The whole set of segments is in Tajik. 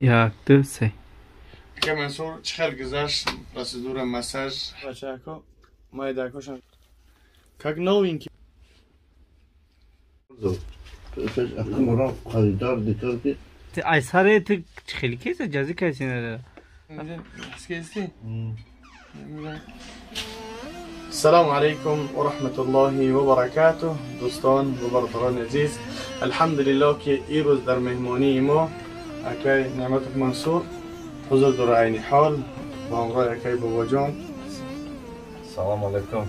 1 2 3. که منصور چخل گذشت процедура массаж бачако майдакошам как новенький. Ай саре ту хеле кеса ҷази каси надара. السلام علیکم و رحمت الله و برکاته. دوستان و برادران عزیز، الحمدلله که این روز در مهمانی ما اکای نعمت منصور حضور در عین حال با همراه اکای بابا جان. سلام علیکم.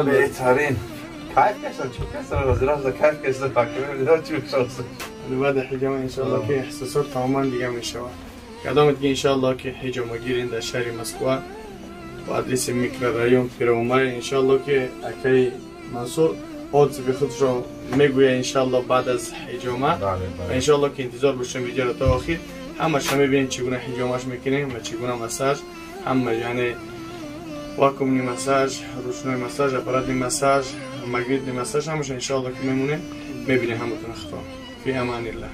بهترین کیف کشتم چون کشتم حاضر کیف کشتم فکر چی شد. بعد حجامه انشالله که احساسات تماما دیگه میشود. کدام دیگه انشالله که حجامه گیرین در شهر مسکو و آدرس میکرورایون پیرومای انشالله که اکای منصور отзывы خودش رو میگویه انشالله بعد از حجامه. انشالله که انتظار باشیم ویدیو رو تا آخر همش میبینین چگونه حجامش میکنیم و چگونه مساج همه، یعنی вакуумный массаж، ручной массаж، аппаратный массаж، магнитный массаж، همش انشالله که میمونه میبینیم همتون. خطا فی امان الله.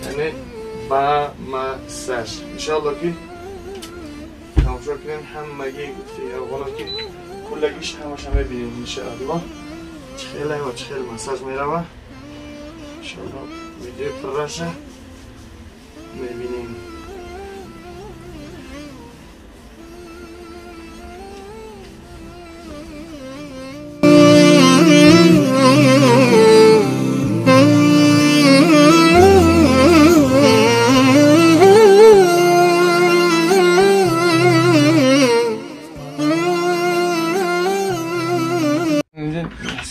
یعنی با مساج انشالله که تماشا کنیم همگی گفتی افغانا که کلگیش همش هم میبینیم انشاءالله. خیلی و خیلی مساج میروه انشاءالله. ویدیو پرشه میبینیم.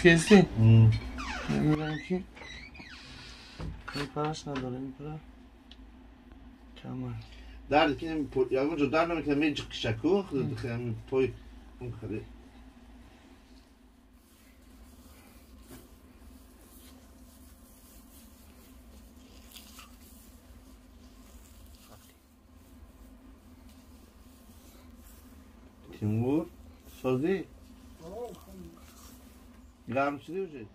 کسی؟ نمیدونم که این پرش نداره، این پر کمه درد که یکون جو درد نمیکنه می جقشکو پای اون خیلی تیمور سازی گرم شده уже.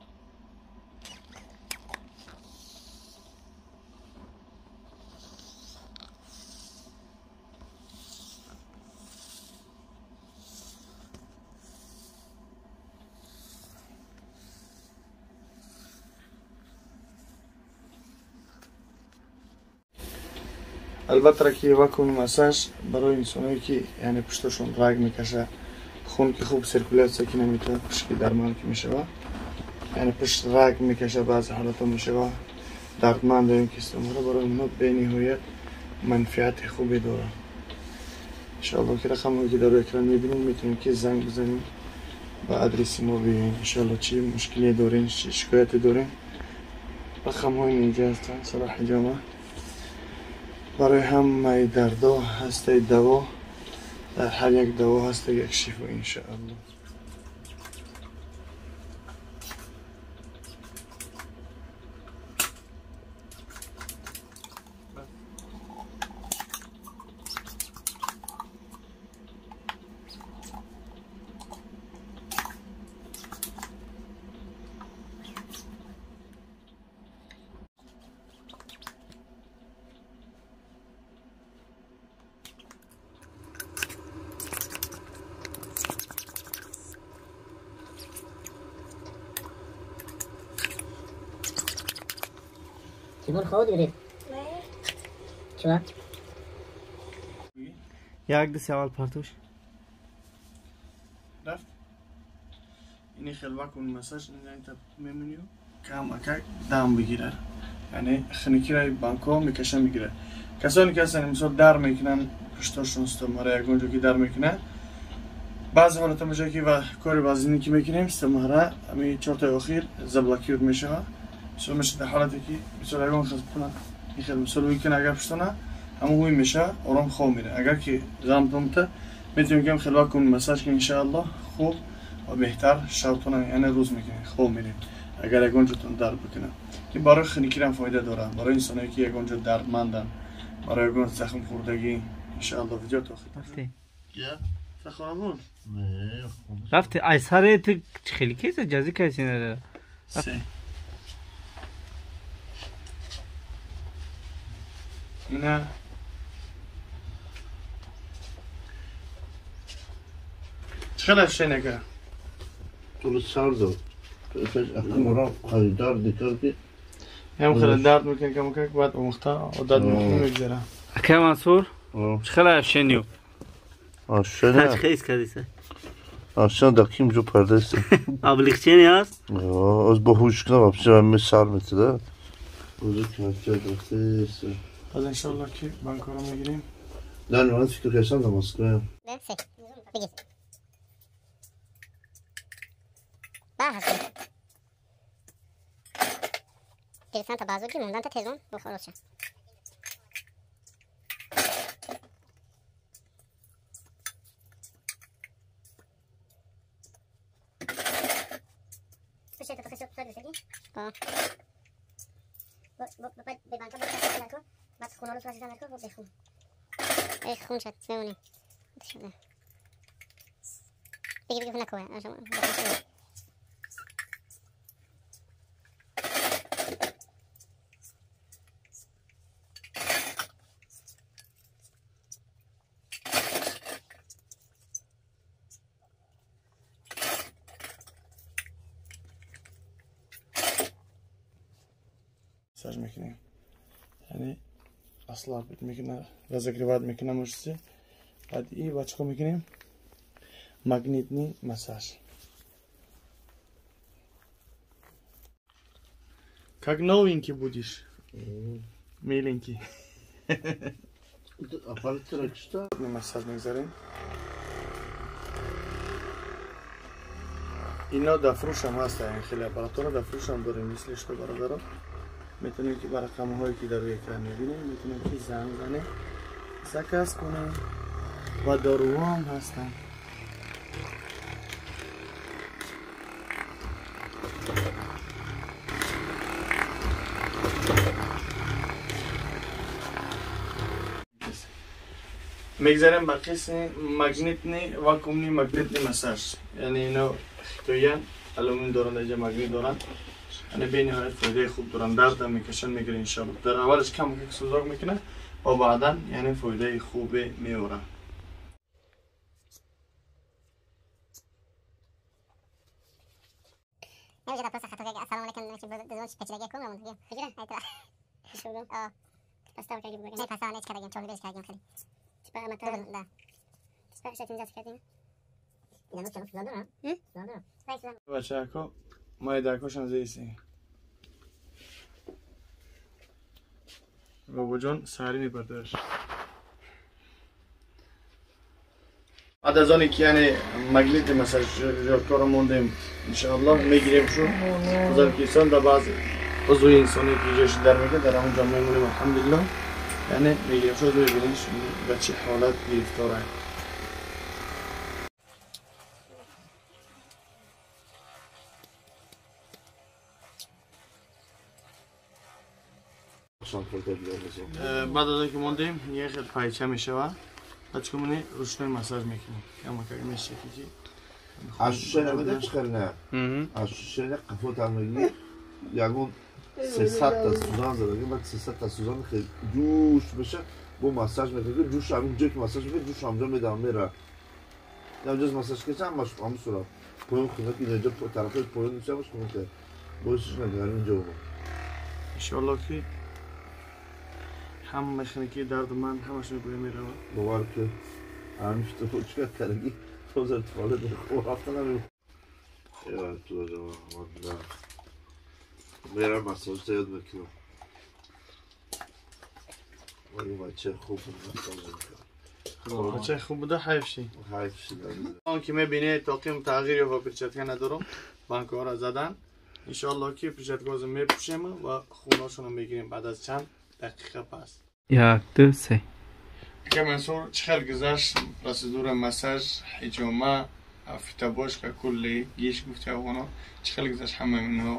البته که вакуум массаж برای انسانایی که یعنی پشتشون رگ میکشه، خون که خوب circulation که نمیتونه پشت که درمان که میشه، یعنی پشت رگ میکشه، بعض حالت ها میشه دردمند داریم که استعمال برای اونا به نهایت منفعت خوبی داره. انشاءالله که رقم که در اکران میبینیم میتونیم که زنگ بزنیم به آدرس ما بیاین. انشاءالله چی مشکلی دارین، چی شکایتی دارین، رقم های اینجا هستن. سر حجامه برای همه دردا هسته دوا، در هر یک دوا هست یک شفا انشاءالله. تیمور خواب گرفت؟ چرا؟ 1 2 3 اول پرتوش رفت. اینی خیلی وکوم مساج اینجا میمونیو کم اکک دم بگیره، یعنی خنکی رای بانکو میکشه میگیره. کسانی که هستن مثلا در میکنن پشتاشون استماره یکون جو که در میکنه، بعضی حالت میشه که و کار بازینی که میکنیم استماره همین 4 تا اخیر زبلاکیور میشه. مثلا میشه در حالتی که مثلا یکون خز کنه این خیلی مثلا ویکن اگر پشتونه همون هوی میشه آرام خواب میره. اگر که غم تونته میتونیم که خیلی وکوم مساج که انشاءالله خوب و بهتر شبتونه، یعنی روز میکنه خواب میره. اگر یکون جاتون درد بکنه که برای خنکی هم فایده داره، برای انسانایی که یکون جا دردمندن، برای یکون زخم خوردگی انشاءالله. ویدیو تا آخر. Сахонамон? Не. Рафти ай саре ту хеле кеса ҷазӣ кайси надара. Се. Ина чӣ ощущение ка? Ту сар дод. Акмурам харидар дикар ки ям хеле дард мекунад камакак, баъд омӯхта одат мекунӣ, мегзара. Акай Мансур, чӣ хеле ощущение? Ощущение? Чӣ хеле кардиса? Ощущение да ким ҷо пардест. Облегчение аст? Аз бо ҳуш кунам, вообще ме сар метида. Узу кафча рафтест. Аз иншоаллоҳ ки банкора мегирем. Не, ман фикр кардам дар Москва. Се. Бигир. Ба ҳастем. Гирифтан та базуги, мондан та тезон бухорос ша. خون شد میمونیم. بگی بگی نکوه. Массаж мекунем, яъне ослабить мекуна, разогревать мекуна мышцы. Баъд и ба чӣ кор мекунем? Магнитный массаж. Как новенький будешь, миленький. Аппарат чита? Массаж мегзарем. Ино дар фурӯшам ҳаста, хеле аппаратура дар фурӯшам дорем. Мисли что, бародаро, метавонем ки ба рақамҳое ки дар рӯи экран мебинем, метавонем ки занг занем, заказ кунем ва доруҳоам ҳастанд. Мегзарем ба қисми магнитный, вакуумный магнитный массаж. Яъне ино хитоян, алюмин доранд, инҷа магнит доранд. Яъне бениҳоят фоидаи хуб доранд, дарда мекашанд, мегиранд иншоалло. Дар аввалаш кам как сӯзок мекунад ва баъдан яъне фоидаи хубе меоранд. نمیشه پس خطا که السلام علیکم که دزون پیچیدگی کن مون دیگه بگیره ایترا آه پس تا که بگم نه پس آن کردیم چون بیش کردیم خیلی تیپا اما تا نه تیپا شتین زد کردیم اینا چون سوزان دارم سوزان دارم. بچه‌ها ما درکاشم زیسی بابا سری میبردش. بعد از آنی که یعنی مگنیت مساج کار موندیم، انشاءالله میگیریم شو ازبکستان. در بعض عضوی انسانی که جاش در میگه در همونجا میمونیم الحمدلله. یعنی میگیریم شو ببینیم به چه حالت گرفتاره. بعد از اینکه موندیم یه خیلی پایچه میشه. بعد چکار می‌کنی؟ روشنای مساج میکنی. اما که میشه که ощущение بده چه نه ощущение قفو تمرینی یگون 300 تا سوزن زدگی، بعد 300 تا سوزن خیلی جوش بشه با مساج میکنه، جوش همین جایی که مساج میکنه جوش همجا میدم میره. یا جز مساج که چند باش همون صورت پایین خونه که اینجا طرف پایین میشه باش خونه که باش نگران اینجا بود. انشالله که همه خنکی درد من همش میگویه میره. باور که همیشه تو چیکار کردی؟ تو زر توالت خوب رفتن نمی. ایوه تو جواب نه. میرم مساج تا یاد میکنم. ولی بچه خوب مساج میکنم. بچه خوب بوده حیف شی. حیف شی. آن که میبینه تاقیم تغییر یا پرچتکه ندارم. بانک ها را زدن. انشالله که پرچتکه میپوشیم و خوناشون رو میگیریم بعد از چند دقیقه پس. یک دو سه. که منصور چخل گذشت процедура массаж ҳиҷома фитобошка кулли гиш гуфти афғоно чӣ гузашт ҳама инҳо?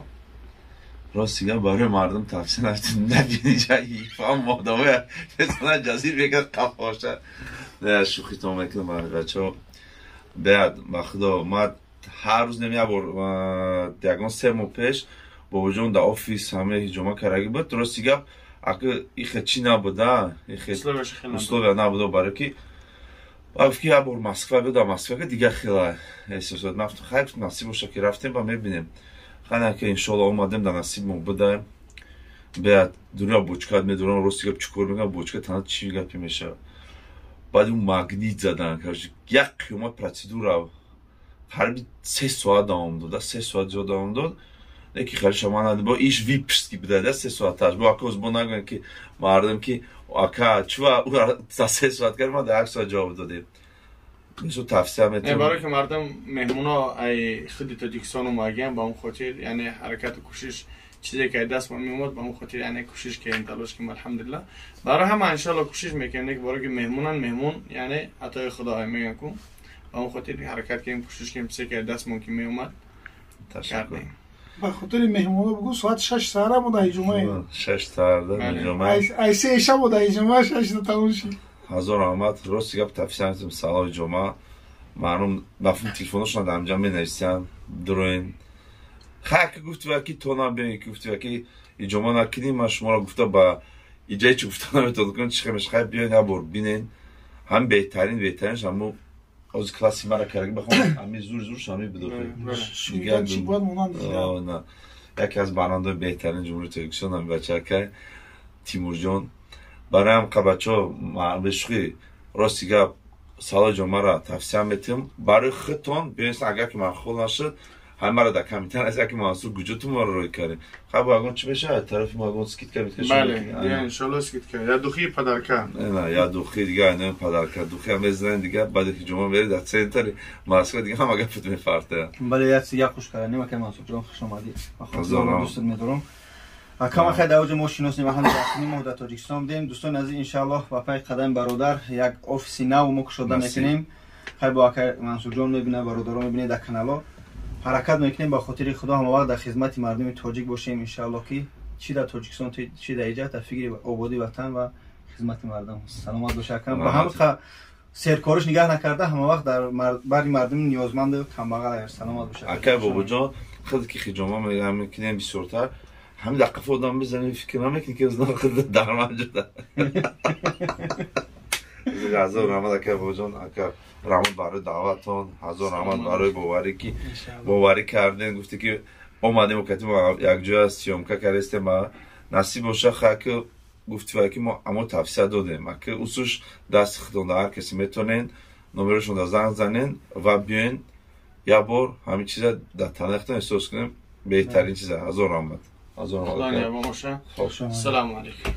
Рост дигар барои мардум тавсия нафтем набини ҷаи фам модавоя песана ҷазир мекард қафоша. Не, шӯхитон мекунам бачаҳо. Беад ба худо ма ҳар рӯз нем як бор ягон 3 моҳ пеш бобоҷон дар офис ҳама ҳиҷома кардаги буд. Рости гап ака ихе чӣ набуда, ихе условия набуда, барои ки гуфт ки як бор Москва биё, дар Москва ки дигар хела эҳсосот. Ман гуфтам хайр, насиб боша ки рафтем ба мебинем. Хайр ки иншоалло омадем, дар насиб мо будаем. Беад дунё бочкат медорам, рости гап чӣ кор мекунам, бочка тана чӣ гапе мешавад. Баъд ун магнит задан, короче, як қиёмат процедура қариби 3 соат давом дод, 3 соат зиёд давом дод. Леки хариша ман надидам, бо иш випски буда, 3 соаташ. Бо ака бо нагӯям ки мардум ки ака чува за 3 соат кард, ман дар 1 соат ҷавоб додем. Бисёр тавсия метавонам. Барои ки мардум меҳмоно ай худи Тоҷикистон омагиян, ба он хотир яъне ҳаракату кӯшиш чизе ки даст мо меомад, ба он хотир яъне кӯшиш кардем, талош кардем, алҳамдулиллаҳ. Барои ҳама иншоалло кӯшиш мекунем, ки барои ки меҳмонан, меҳмон яъне атои худо мегӯян ку, ба он хотир ҳаракат кардем, кӯшиш кардем, чизе ки даст мо ки меомад ташаккур. Ба хотири меҳмоно бугӯ, соат 6 саҳара мо дар ҳиҷома. 6 саҳара ҳиҷома. Ай 3 шаб мо дар ҳиҷома, 6 тамом шид. Ҳазор раҳмат. Рости гап тавсия метавонам салои ҷома. Маълум мафҳум телефоношон дар ҳамҷа менависанд, дуроен. Хайр ки гуфти ки то набиён, ки гуфти ки иҷома накунем, ман шуморо гуфта ба иҷае чи гуфта наметавонам кунам, чи хемеш. Хайр биёен як бор бинен. Ҳам беҳтарин, беҳтаринш ҳамун ози класси мара кардаги бахом, ҳами зур зурш ҳами бидохи. Яке аз барномаҳои беҳтарин Ҷумҳурии Тоҷикистон ҳами бачака Тимурҷон. Барои ҳам бачаҳо бешухӣ рости гап салои ҷомаро тавсия метиҳам. Барои худтон биёед, агар ки маъқул нашуд, ҳамаро дар комментар нависед, ки Мансур куҷо ту моро рой кардем. Хай бо ягон чӣ мешавад, тарафи мо ягон скидка митка. Бале, иншоалло скидка. Я духи подарка. Не, я духи дига, не подарка. Духи ҳам мезанем дига, баъд ки ҷума меред дар центри Москва дига ҳама гапат мефарта. Бале, як чиз як хуш кардем, ака Мансур ҷон, хуш омадӣ. Дӯстат медорам. Кама хай дар оҷа мо шиносем, ҳам дар мо дар Тоҷикистон будем. Дӯстони азиз, иншааллоҳ ба пай қадами бародар як офиси нав мо кушода мекунем. Хай бо ака Мансурҷон мебинад, бародаро мебинед дар канало. Ҳаракат мекунем ба хотири Худо ҳама вақт дар хизмати мардуми тоҷик бошем, иншааллоҳ ки чӣ дар Тоҷикистон, чӣ дар иҷа, дар фикри ободии ватан ва хизмати мардум. Саломат бош акам. Ба ҳама серкориш нигаҳ накарда, ҳама вақт дар бари мардуми ниёзманду камбағал. Саломат бош. Акай бобоҷон, худ ки хиҷома мекунем бисёртар, ҳамин дар қафо одам мезанем, фикр намекунӣ ки худ дар ман ҷуда. Ҳазор раҳмат ака бобоҷон, ака раҳмат барои даъватон, ҳазор раҳмат барои боварӣ ки боварӣ кардем, гуфте ки омадем катим якҷоя съёмка кардестем. Насиб боша, хай ки гуфти ки мо амо тавсия додем, аки усуш дасти худтон дар ҳар касе метонен номерошон дар занг занен ва биёен як бор ҳамин чиза дар танахтон эҳсос кунем, беҳтарин чиза. Ҳазор раҳмат. Ҳазор раҳмат. Салому алайкум.